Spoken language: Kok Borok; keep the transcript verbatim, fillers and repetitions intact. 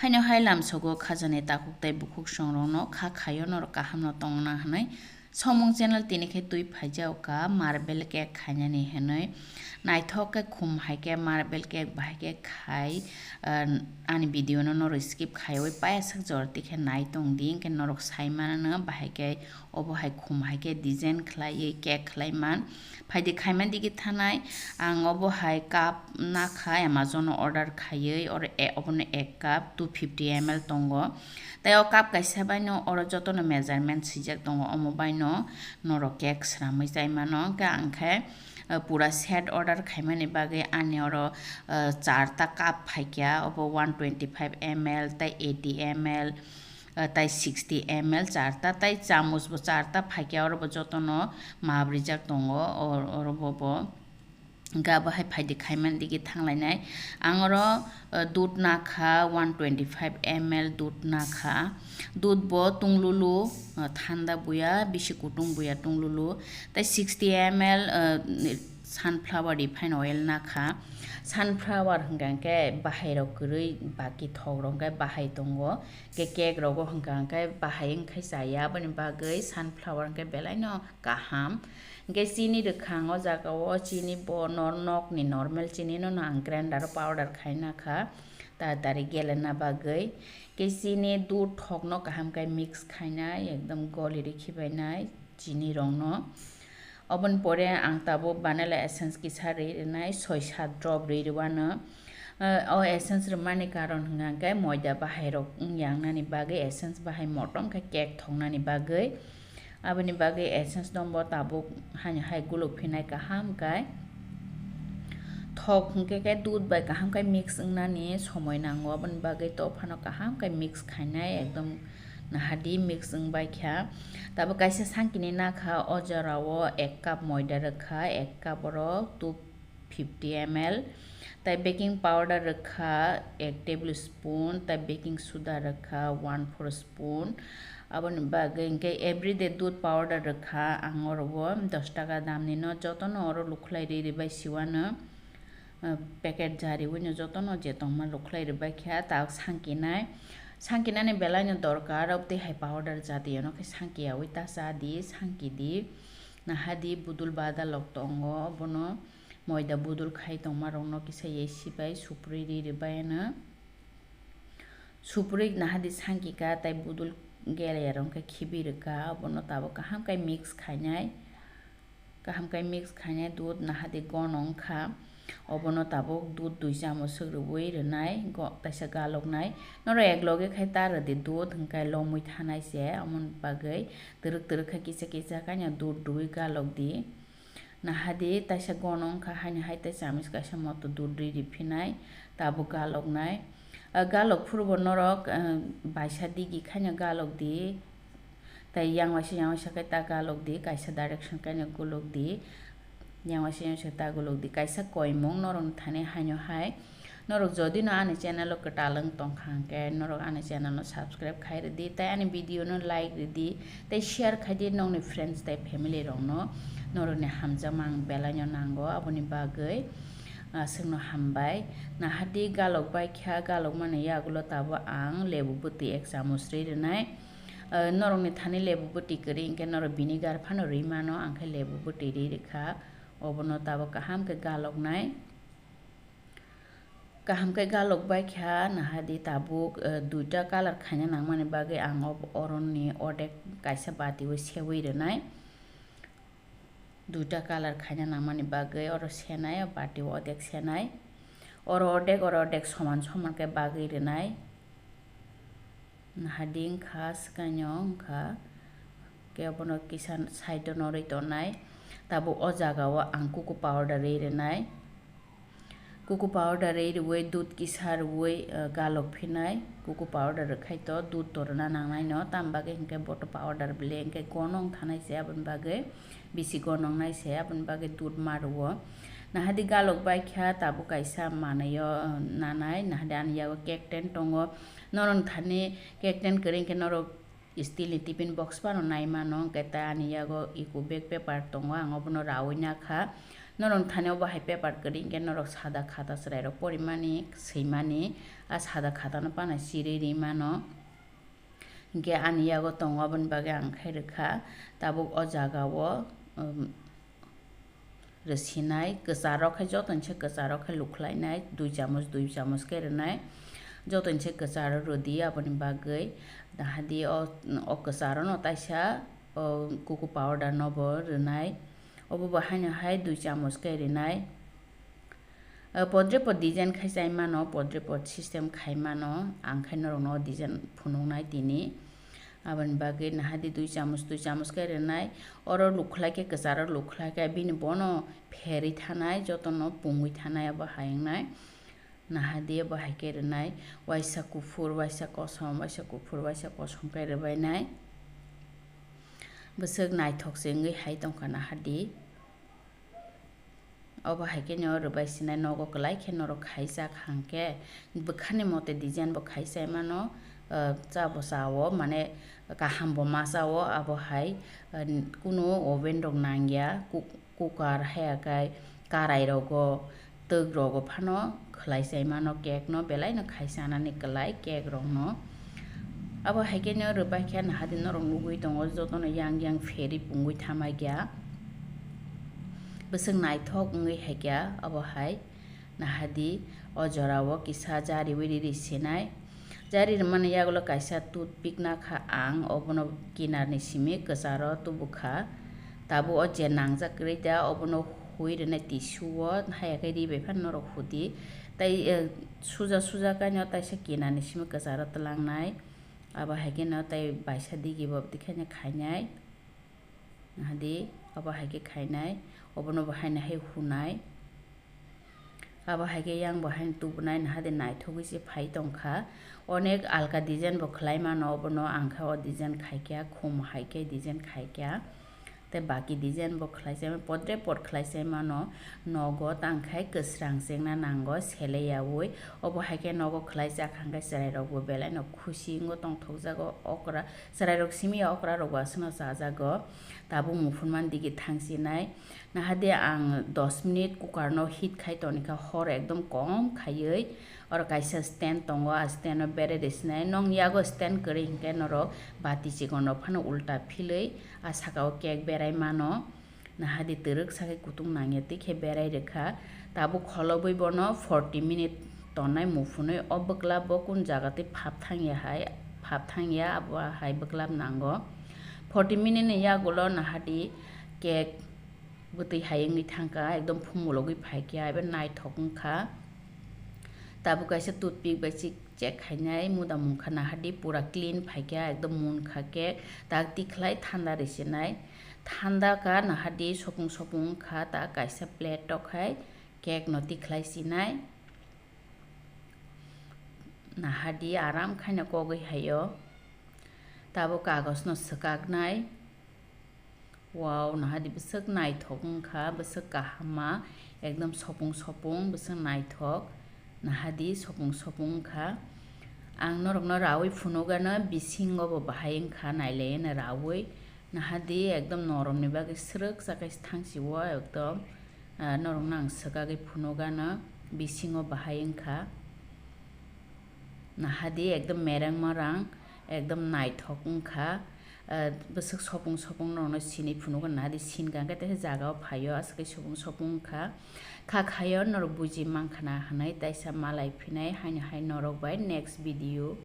Haino hai lamsogo khajani takhuk tei bukhuk songrokno kha khaio norok kahamno tongna hwnwi. Somung channel tini khe twi phaijao ka marble cake khainani hwnwi. Naithok khe khum hai khe marble cake bahai khe khai, ah, ani video no norok skip khaiwi paya sak jor tikhe nai tong di, hwnkhe norok sai mano bahai khe obo hai khum hai khe design khlaiwi cake khlai man. Phaidi khaiman digi thanai, ang obo hai cup nakha Amazon o order khaiwi, oro e-, obono ek cup two fifty M L tongo. Tei o cup kaisa baino oro jotono measurement swijak tongo, omo baino norok cake swnamwi chai mano. Hwnkhe ang khe, eh, pura set order khaimani bagwi ani oro, eh, charta cup phaikha, obo one twenty five M L tei eighty M L, eh, tei sixty M L charta, tei chamus bo charta phaikha, oro bo jotono map rijak tongo, or-, oro bo bo. Hwnkhe abo hai phaidi khaiman digi thanglainai. Ang oro, eh, dud nakha one twenty five M L dud nakha. Dud bo tunglulu, eh, thanda buya, bisi kutung buya tunglulu. Tei sixty M L, eh, sunflower refined oil nakha. Sunflower hwnkha hwnkhe bahai rok kwrwi baki thok rok hwnkhe bahai tongo. Hwnkhe cake rogo hwnkha hwnkhe bahai wngkhai chaya, aboni bagwi sunflower hwnkhe belaino kaham. Hwnkhe chini rwkha ang o jaga o, chini bo nor-, nokni normal chini no ang grinder o powder khai nakha, taratari gelena bagwi. Hwnkhe chini dud thok no kaham khe mix khainai, ekdom goli rikhibainai chini rok no. Oboni pore ang tabuk vanilla essence kisa ri rwnai, soi sat drop ri rwano. Eh, o essence rwmani karon hwnkha hwnkhe moida bahai rok wngya wngnani bagwi, essence bahai motom khe cake thoknani bagwi. Aboni bagwi essence no bo tabuk haino hai guluk phinai kaham khe. Thok hwnkhe khe dud bai kaham khe mix wngnani somoi nango, aboni bagwi to phano kaham khe mix khainai, ekdom nahadi mix wngbai kha. Tabuk kaisa sankini nakha, o jora o ek cup moida rwkha, ek cup oro two fifty M L, tai baking powder rwkha ek table spoon, tai baking soda rwkha one four spoon. Aboni bagwi hwnkhe everyday dud powder rwkha ang oro o dos taka damni no, jotono oro lukhlai ri ri bai siwano, ah, packet jariwi no jotono je tongma lukhlai ri bai kha, ta sangkinai. Sangkinani belai no dorkar, obotwi hai powder jatiyo no khe sangkiyawi ta cha di, sangki di. Nahadi budul badalok tongo, bono moida budul khai tongma rokno kisa yesi bai supri ri ri bai ano. Supri nahadi sangkika tai budul geleya rok khe khibi rwkha, abono tabuk kaham khe mix khainai. Kaham khe mix khainai dud nahadi gono wngkha. Obono tabuk dud dui chamoch swk rwui rwnai, go-, kaisa galoknai. Norok ek loge khai ta rwdi dud, hwnkhe lomwi thanai se, amoni bagwi twrwk twrwk khe kisa kisa khe dud rwui galok di. Nahadi taisa gono wngkha, haino hai tei chamis kaisa moto dud ri ri phinai, tabuk galoknai. Ah, galok phuru bo norok, ah, baisa digi khaino galok di. Tai yang waisa, yang waisa khe ta galok di, kaisa direction khaino gulok di. Yang waisa, yang waisa ta gulok di, kaisa koimung norokni thani haino hai. Norok jodi no ani channel o kwtal wng tongkha hwnkhe norok ani channel no subscribe khai rwdi, tei ani video no like rwdi, tei share khai di nokni friends tei family rok no. Norokni hamjakma ang belai no nango, aboni bagwi aswk no hambai. Nahadi galok bai kha, galok mani yagulo tabuk ang lebu bwtwi ek chamoch ri rwnai. Ah, norokni thani lebu bwtwi kwrwi hwnkhe norok vinegar phano ri mano, ang khe lebu bwtwi ri rwkha. Obono tabuk kaham khe galoknai. Kaham khe galok bai kha, nahadi tabuk, eh, duita colour khaina nangmani bagwi ang o oroni odek kaisa bati o sewi rwnai. Duita colour khaina nangmani bagwi oro senai, o bati o odek senai. Oro odek, oro odek soman soman khe bagwi rwnai. Nahadi wngkha swkangno wngkha. Khe obono kisa side o norwi tonai. Tabuk o jaga o ang cocoa powder ri rwnai. Cocoa powder ri rwui dud kisa rwui, eh, galok phinai. Cocoa powder rwkhai to dud to rwna nangnai no. Tam bagwi hwnkhe bo to powder bele hwnkhe gono wng thanai se aboni bagwi. Bisi gono wngnai se aboni bagwi dud ma rwo. Nahadi galok bai kha tabuk kaisa manwi o, eh, nanai. Nahadi ani yago cake tin tongo. Norok thani cake tin kwrwi hwnkhe norok steel ni tiffin box phano nai mano, hwnkhe ta ani yago eco bag paper tongo, ang obono raui nakha. Norok thani obo hai paper kwrwi hwnkhe norok sada khata chwrai rok porimani, swimani, A sada khatano pana chirwi ri mano. Hinkhe ani yago tongo, aboni bagwi ang khai rwkha. Tabuk o jagao, um, rwsinai, kwcharo khe jotono se kwcharo khe lukhlainai, dui chamoch, dui chamoch khe rwnai, jotono se kwcharo rwdi. Aboni bagwi nahadi o, o kwcharono taisa o cocoa powder no bo rwnai, obo bo haino hai dui chamoch khe rwnai. O podre pod design khai chai mano, podre pod system khai mano, ang khai norokno o design phunuknai tini. Aboni bagwi nahadi dui chamoch, dui chamoch khe rwnai. Oro lukhlai khe, kwcharo lukhlai khe, bini bono pherwi thanai, jotono pungwi thanai, abo hai wngnai. Nahadi abo hai khe rwnai, waisa kuphur, waisa kosom, waisa kuphur, waisa kosom khe rwbainai. Bwswk naithok se wngwi hai tongkha nahadi. Obo hai khe no rwbai sinai, nogo kwlai khe norok khaijak hwnkhe, bwkhani mote design bo khai chai mano, ah, cha bo cha o, mane kaham bo ma cha o, abo hai, ah, kunu oven rok nang ya, cook-, cooker hai ya khai karai rogo, twk rogo phano khlai chai mano cake no, belai no khai chanani kwlai cake rok no. Abo hai khe no rwbai khe nahadi norok nugui tongo, jotono yang yang pherwi pungui thamai kya. Bwswk naithok wngwi hai kya abo hai. Nahadi o jora o kisa jariwi riri sinai. Jari rwmani yagulo kaisa toothpick nakha ang, obono kinarni simi kwcharo tubukha. Tabuk o je nangjak kwrwi da, obono hui rwnai tissue o, haya khe ri bai phano norok hudi. Tai, eh, suja suja khe no taisa kinarni simi kwcharo twlangnai. Abo hai khe no tai baisa digi bo twi khe no khainai. Nahadi, abo hai khe khainai, obono bo haino hai hunai. Abo hai khe yang bo haino tubunai, nahadi naithogwi se phai tongkha. Onek alka design bo khlai mano, obono ang khe o design khai kha, khum hai khe design khai kha. Tei baki design bo khlai se, podre pod khlai se mano, nogo tang khai kwsrang chengna nango, sele yaui. Obo hai khe nogo khlai jak hwnkhe chwrai rok bo belai no khusi wngo tongthok jago, okra, chwrai rok simi ya okra rok bo aswkno chajago. Tabuk muphunmani digi thangsinai. Nahadi ang dos minute cooker no heat khai tonikha, hor ekdom kom khaiwi. Oro kaisa stand tongo, a stand o bere de sinai. Nong yago stand kwrwi hinkhe norok bati chikon rok phano ulta philwi a saka o cake berai mano. Nahadi twrwk sakhe kutung nangya twi khe berai rwkha. Tabuk kholobwi bono forty minute tonnai muphunwi o bwklap bo kun jaga twi phap thangya hai, phap thangya abo hai bwklap nango. Forty minute ni yagulo nahadi cake bwtwi hai wngwi thangkha, ekdom phumulogwi phaikha, abo naithok wngkha. Tabuk kaisa toothpick bai chik check khainai, muda mungkha nahadi pura clean phaikha, ekdom munkha cake, tak tikhlai thanda risinai. Thanda ka nahadi sopung sopung wngkha, ta kaisa plate o khai cake no tikhlai sinai. Nahadi aram khaina kogwi haio. Tabuk kagos no swkaknai. Wow, nahadi bwswk naithok wngkha, bwswk kaham ma, ekdom sopung sopung, bwswk naithok, nahadi sopung sopung wngkha. Ang norokno raui phunukgano, bisingo bo bahai wngkha, nailaiano raui, nahadi ekdom noromni bagwi swrwk sakhe thangsi o, ekdom, ah, norokno ang swkagwi phunukgano, bisingo bahai wngkha. Nahadi ekdom mereng morang, ekdom naithok wngkha. Ah, bwswk sopung sopung norokno sinwi phunukgo, nahadi sinkha hwnkhe teisa jaga o phaio, aswk khe sopung sopung wngkha. Kha khaio norok buji mankha na hwnwi taisa malai phinai, haino hai norok bai next video.